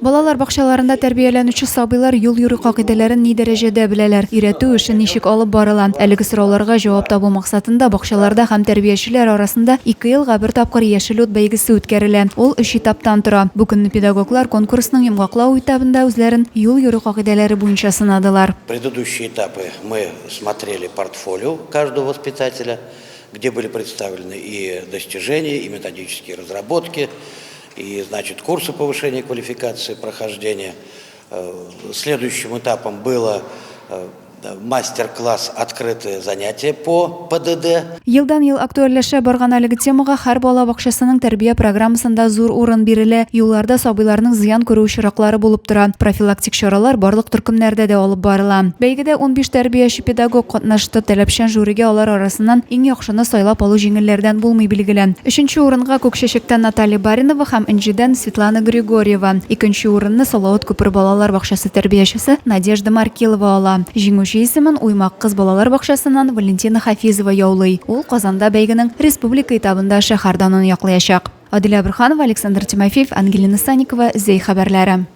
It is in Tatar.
Балалар бакчаларында тәрбияләнүче сабыйлар юл йөрү кагыйдәләрен ни дәрәҗәдә беләләр, өйрәтү эше ничек алып барыла? Әлеге сорауларга җавап табу максатында бакчаларда һәм тәрбиячеләр арасында ике елга бер тапкыр Яшел ут бәйгесе үткәрелә. Ул өч этаптан тора. Бу көнне педагоглар конкурсның йомгаклау этабында үзләрен юл йөрү кагыйдәләре буенча сынадылар. Предыдущие этапы мы смотрели портфолио каждого воспитателя, где были представлены и достижения, и методические разработки, и, значит, курсы повышения квалификации, прохождения. Следующим этапом было мастер-класс «Открытые занятия» по ПДД. Елдан-ел актуальләшә барган әлеге темага һәр бала бакчасының тәрбия программасында зур урын бирелә. Юлларда сабыйларның зыян күрү очраклары булып тора. Профилактик чаралар барлык төркемнәрдә дә алып барыла. Бәйгедә 15 тәрбияче-педагог катнашты. Таләпчән жюрига алар арасыннан иң яхшыны сайлап алу җиңелләрдән булмый, билгеле. Өченче урынга Күкчәчәктән Наталья Баринова һәм Энҗедән Светлана Григорьева. Икенче урынны Салават күпере балалар бакчасы тәрбиячесе Надежда Маркелова ала. Җиңүче исемен Уймак кыз балалар бакчасыннан Валентина Хафизова яулый. Ул Казанда бәйгенең республика этабында шәһәр данын яклаячак. Адилә Борһанова, Александр Тимофеев, Ангелина Санникова, Зәй хәбәрләре.